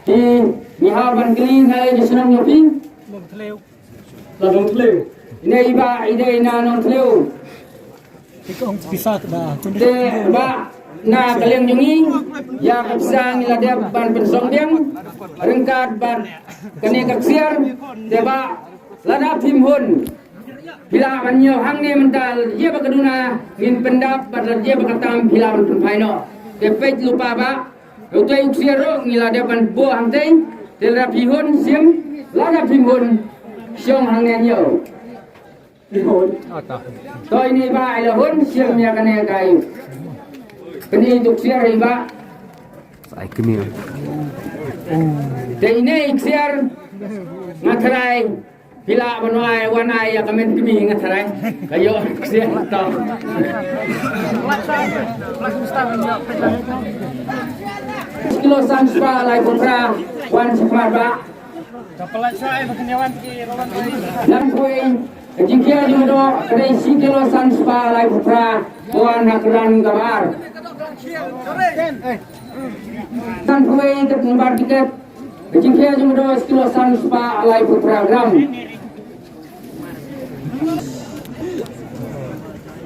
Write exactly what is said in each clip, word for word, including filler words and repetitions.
Ngi hap ban kylli na ïa ka shnong jong phi. Nongthliew. Na Nongthliew. Ine i Bah i dei na Nongthliew. Te ka ong pisa ka da. Te Bah na ka liang jong ngi ïa ka pisa ngi la dep ban pynsong biang ryngkat bad kane ka ksiar. Te Bah lada phim hun phi lah ban ñiew hangne mynta, la jia ba ka duna ngin pyndap bad la jia ba ka tam phi lah ban pynphai noh. Te peit lypa Bah. Utai u ksiar ruh ngi la dep ban buh hangtei. Te lada phi hun shim, lada phim hun shong hangne ñiew. Phi hun. To ine i Bah i la hun shim ïa kane ka ïing. Kane u ksiar i Bah. Sa ai kmie. Te ine i ksiar nga tharai phi lah ban ai wan ai ïa ka met kmie nga tharai. Ka ïoh ksiar to. Kilo san spah laiphew phra wan shi khmat Bah. Nangkhuei ka jingkhia jingdoh ka dei shi kilo san spah laiphew phra wan ha kyrdan ka bar. Nangkhuei ka number tiket ka jingkhia jingdoh shi kilo san spah laiphew phra gram.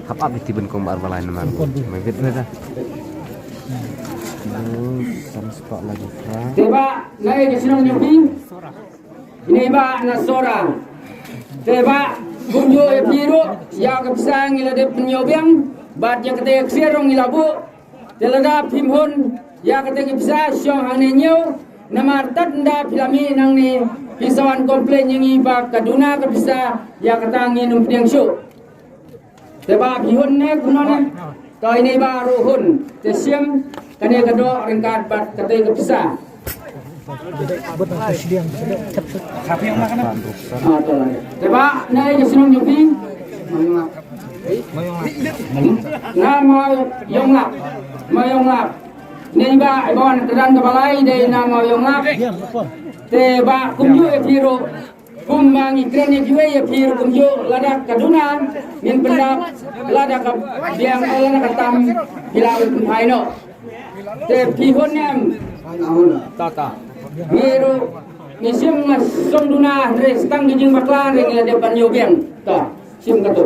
Hap ap iti ben kong bar balai namar. Mai vet vet dah. Kilo san spah laiphew phra. Te Bah na ïa ka shnong jong phi. Ine i Bah na Sora. Te Bah kumjuh ïa phi ruh ïa ka pisa ngi la dep pynñiew biang bad ïa kata ka ksiar ruh ngi la buh. Te lada phim hun ïa kata ka pisa shong hangne ñiew. Namar tad ynda phi la mih nangne phi sa wan complain ïa ngi ba ka duna ka pisa ïa kata ngin ym pdiang shuh. Te Bah phi hun ne kumno ne? To ine i Bah ruh hun. Te shim kane ka doh ryngkat bad kata ka pisa. Ah, to lai. Te Bah na ïa ka shnong jong phi. Na Mawïonglap. Mawïonglap. Ine i Bah i ba wan kyrdan ka balai dei na Mawïonglap. Te Bah kumjuh ïa phi ruh. Kumba ngi kren ïa kiwei ïa phi ruh kumjuh lada ka duna ngin pyndap lada ka biang lada ka tam phi lah ban pynphai noh. Te phi hun ne em? Ta ta. Ngi ruh ngi shim nga song duna hynrei sa tang ki jingbakla hynrei ngi la dep ban ñiew biang. Ta shim katto.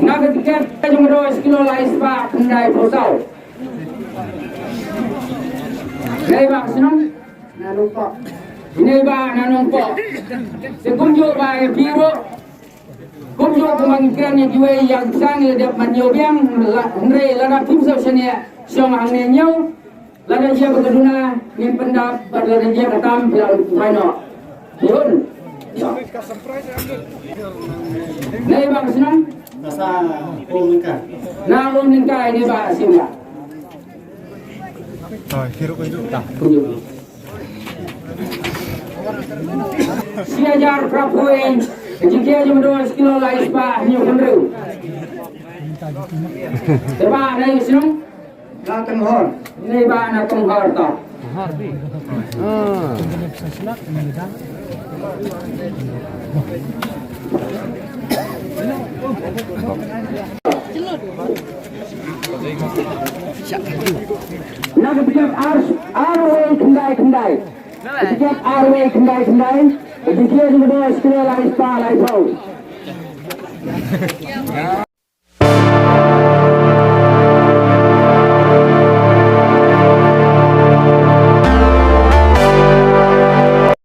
Na ka tiket ka jong ka doh shi kilo lai spah khyndai phew saw. Dei Bah shnong? Na Nongpoh. Ine i Bah na Nongpoh. Te kumjuh Bah ïa phi ruh. Kumjuh kumba ngi kren ïa kiwei ïa ki pisa ngi la dep ban ñiew biang la hynrei lada phim sngewsih shane shong hangne ñiew. Lada jia ba ka duna ngin pyndap bad lada jia ka tam phi lah ban pynphai noh. Phi hun. Dei Bah shnong? Nasa Umlyngkai. Na Umlyngkai ine i Bah shnong. Shi hajar phra phew. Ka jingkhia jingdoh shi kilo lai spah hynñiew phew hynriew. Te Bah na ïa ka shnong? Na Tonghor. Ine i Bah na Tonghor to. Na ka tiket ar, arwei khyndai khyndai. Ka tiket arwei khyndai khyndai. Ka tiket jingdoh shi kilo lai spah laiphew.